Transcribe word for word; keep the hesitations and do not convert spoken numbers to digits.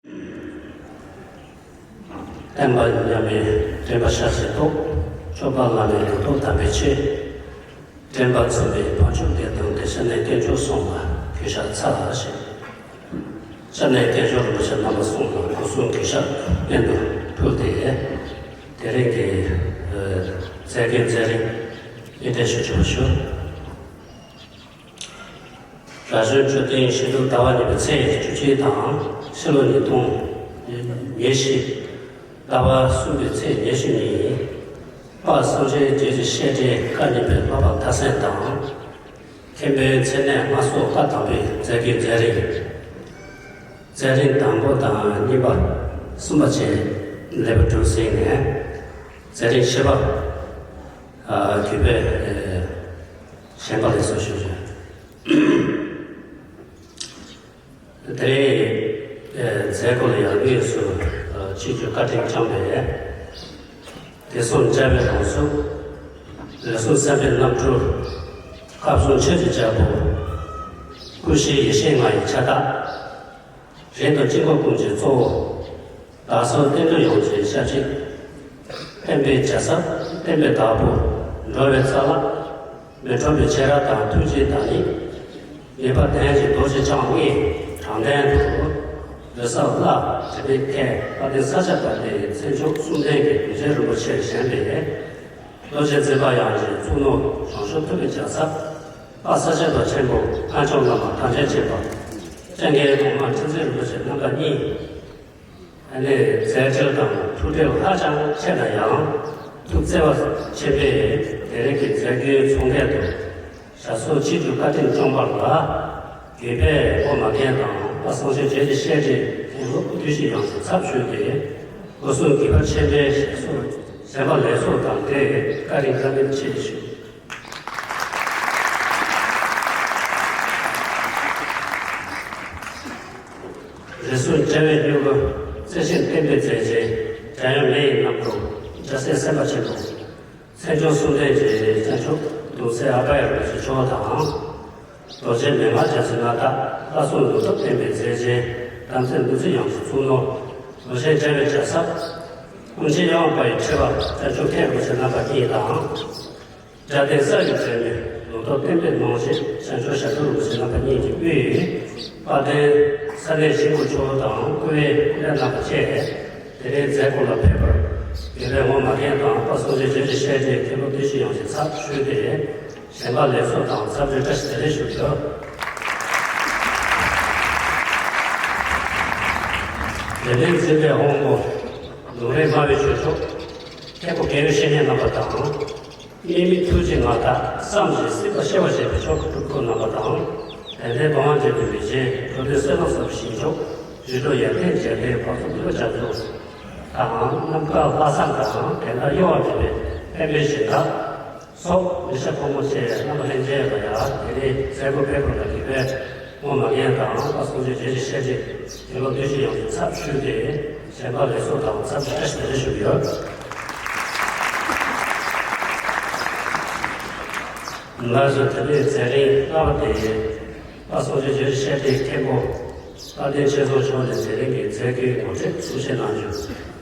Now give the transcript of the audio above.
བསྟན་པ་ཉམས་པའི་དྲན་པ་ཤ་ཟའི་ཐོག། སྤྱོད་པ་ལམ་མེད་ལུགས་ལྡོག་དམ་པའི་ཆོས། དྲན་པ་མཚུངས་པའི་བྱང་ཆུབ་བདེ་དང་བདེ། སེམས་ནི་དཀོན་མཆོག་གསུམ་ལ་གུས་ཕྱག་འཚལ་ཞེས། སེམས་ནི་དཀོན་མཆོག་རིན་པོ་ཆེ་རྣམ་པ་གསུམ་ལ་སྒོ་གསུམ་གུས་ཕྱག་རྟེན་དུ་ཕུལ་ཏེ། དེ་རིང་གི་མཛད་སྒོའི་མཛད་རིམ་སྙན་སྒྲོན་ཞུ་ཆོག་པ་ཞུ། རབ་བྱུང་ཆུ་སྟོན་ཞི་ལུ་ཟླ་བ་གཉིས་པའི་ཚེས་བཅུ་གཅིག་དང་། ཕྱི་ལོ་ཉིས་སྟོང་ཉེར་བཞི་ཟླ་བ་གསུམ་པའི་ཚེས་ཉེར་བཞི་ཉིན། དཔལ་སངས་རྒྱས་རྗེ་བཙུན་བཤད་སྒྲོན་བཀའ་གཉན་པའི་བསླབ་པ་མཐར་སོན་དང་། མཁན་པོའི་མཚན་གནས་མངའ་གསོལ་བཀའ་དམ་པའི་མཛད་སྒོའི་མཛད་རིམ། མཛད་རིམ་དང་པོ་དང་གཉིས་པ་གསུམ་པ་བཅས་ལེགས་པར་གྲུབ་ཟིན་ནས། མཛད་རིམ་བཞི་པ། ཨ། གུས་པས་ཨ་བྱོན་པ་ལེགས་སོ་ཞུ་ཞུ། དེ་རིང་ཨ་མཛད་སྒོ་ལ་ཡར་སྔོན་སུ་ཨ་ཆིབས་བསྒྱུར་བཀའ་དྲིན་བསྐྱངས་པའི་བདེ་སྲུང་མཇལ་བའི་ལམ་སྲོལ། བདེ་སྲུང་གསན་པའི་རྣམ་འཕྲུལ། ཁམས་གསུམ་ཆོས་ཀྱི་རྒྱལ་པོ། སྐུ་བཞིའི་ཡེ་ཤེས་ལྔ་ཡི་ཁྱབ་བདག། རིགས་དང་དཀྱིལ་འཁོར་ཀུན་གྱི་གཙོ་བོ། བདག་སོགས་བསྟན་འགྲོའི་ཡོངས་ཀྱི་ཞབས་ཕྱི། བསྟན་པའི་རྒྱལ་ཚབ། བསྟན་པའི་བདག་པོ། འགྲོ་བའི་རྩ་བ། མི་ཁྲོ་བའི་ཆེ་རབ་དང་ཐུགས་རྗེའི་བདག་ཉིད། ངེས་པ་ལྡན་གྱི་རྡོ་རྗེ་འཆང་ལྔས་དྲང་བདེན་དུ། འདུན་ས་བླ་དྲི་མེད་མཁས་དཔལ་ལྡན་ས་སྐྱ་པཎྜི་ཏའི་མཚན་མཆོག་གསུམ་ལྡན་གྱི་གདུང་ཤེས་རིན་པོ་ཆེར་བཞེངས་པའི། རྡོ་རྗེ་འཛིན་པ་ཡང་གི་གཙུག་ནོར་བྱང་ཆུབ་ཐུབ་པའི་རྒྱལ་ཚབ། དཔལ་ས་སྐྱ་པ་ཆེན་པོ་ལྷ་མཆོག་བླ་མ་ཐམས་ཅད་མཁྱེན་པ། སྤྱན་རྒྱས་གོང་མ་ཁྲི་འཛིན་རིན་པོ་ཆེ་རྣམ་པ་གཉིས། ཨ་ནི་མཛད་འཕྲིན་དང་ཐུགས་འབྲེལ་ཧ་ཅང་ཆེ་ན་ཡང་། ཐུགས་བརྩེ་བ་ཆེན་པོས་དེ་རིང་གི་མཛད་སྒོའི་ཚོགས་འགན་དུ། ཞབས་སོར་ཆིབས་བསྒྱུར་བཀའ་དྲིན་བསྐྱངས་པ་ལ། གུས་པས་ངོ་མ་རྒན་དང་དཔལ་སངས་རྒྱས་རྗེ་བཙུན་བཤད་སྒྲོན་མཁན་སློབ་བདུད་བཞི་ཡོངས་ཀྱི་ཚབ་ཞུས་ཏེ། སྒོ་གསུམ་གུས་པ་ཆེན་པོས་ཞབས་སོར་བྱོན་པ་ལེགས་སོ་དང་འབྲེལ་བཀའ་དྲིན་བཀའ་དྲིན་ཆེ་ཞུ། རིགས་གསུམ་རྒྱལ་བའི་སྙིང་པོ། རྩེ་ཆེན་བསྟན་པའི་མཛད་ཆེན། འཇམ་དབྱངས་མེ་ཡི་རྣམ་གྲོལ། རྒྱལ་སྲས་སེམས་དཔའ་ཆེན་པོ། མཚན་མཆོག་གསུམ་ལྡན་གྱི་བྱང་ཆུབ་གདུང་སྲས་ཨ་པ་ཡ་རིན་པོ་ཆེ་མཆོག་དང་། རྡོ་རྗེ་མན་ངག་རྒྱ་མཚོའི་མངའ་བདག་བླ་སྲོང་ལུང་རྟོགས་བསྟན་པའི་མཛད་ཆེན། དམ་ཚིག་འདུ་འཛི་ཡོངས་ཀྱི་གཙུག་ནོར། ལོ་ཆེན་རྒྱལ་བའི་རྒྱལ་ཚབ། ཀུན་མཁྱེན་ཡངས་པ་ཡི་ཁྲི་པ་བྱང་ཆུབ་མཁས་རིན་པོ་ཆེ་རྣམ་པ་གཉིས་དང་། རྒྱལ་བསྟན་ས་ཡི་འཛིན་མའི་ལུང་རྟོགས་བསྟན་པའི་རྨང་གཞི། བྱང་ཆུབ་ཞབས་དྲུང་རིན་པོ་ཆེ་རྣམ་པ་གཉིས་ཀྱི་དབུས། དཔལ་ལྡན་ས་གནས་ཞིང་གི་ཆུ་བོ་དང་སྐུ་བའི་སྐུ་ལས་རྣམ་པ་བཅས། དེ་རིང་མཛད་སྒོ་ལ་ཕེབས་པར་དགེ་བའི་ངོ་མ་རྒན་དང་དཔལ་སངས་རྒྱས་རྗེ་བཙུན་བཤད་སྒྲོན་མཁན་སློབ་བདུད་བཞི་ཡོངས་ཀྱི་ཚབ་ཞུས་ཏེ། བྱོན་པ་ལེགས་སོ་དང་འཚམས་འདྲི་བཀྲ་ཤིས་བདེ་ལེགས་ཞུ་རྒྱུ། དེ་ནས་འཛིན་པའི་དབང་པོ། ལུང་རིགས་སྨྲ་བའི་ཆོས་གྲོགས། མཁན་པོ་དགེ་བའི་བཤེས་གཉེན་རྣམ་པ་དང་། དམིགས་མེད་ཐུགས་རྗེའི་མངའ་བདག་བསམ་བཞིན་སྲིད་པ་སྐྱེ་བར་བྱེད་པའི་མཆོག་གི་སྤྲུལ་སྐུ་རྣམ་པ་དང་། དད་ལྡན་གདུང་བ་འདྲེས་པའི་མི་ཆེན་འགྲོ་དོན་བསོད་ནམས་གསོག་པའི་ཞིང་མཆོག་ཞི་ཁྲོ་ཡར་ལྡན་འཇམ་དཔལ་འཕགས་ཚོགས་འདུས་པ་རྒྱ་མཚོ་དང་། རྣམ་དཀར་ལྷ་བསངས་དང་དད་ལྡན་གཡོ་བ་མེད་པའི་དཔལ་མོའི་སྦྱིན་བདག་སོགས་མི་ཤ་ཕོ་མོ་བཅས་རྣམ་པ་ལྷན་རྒྱས་ལ་ཡང་དེ་རིང་མཛད་སྒོ་ཕེབས་པ་ལ་དགེ་བའི་ངོ་མ་རྒན་དང་དཔལ་སངས་རྒྱས་རྗེ་བཙུན་བཤད་སྒྲོན་མཁན་སློབ་བདུད་བཞི་ཡོངས་ཀྱི་ཚབ་ཞུས་ཏེ། བྱོན་པ་ལེགས་སོ་དང་འཚམས་འདྲི་བཀྲ་ཤིས་བདེ་ལེགས་ཞུ་གི་ཡོད། ང་ཚོ་དེ་རིང་མཛད་རིམ་ལྔ་པ་དེ། དཔལ་སངས་རྒྱས་རྗེ་བཙུན་བཤད་སྒྲོན་མཁན་པོ་དཔལ་ལྡན་ཆོས་རྫོང་མཆོག་ནས་དེ་རིང་གི་མཛད་སྒོའི་ངོ་སྤྲོད་གསུང་བཤད་གནང་རྒྱུ།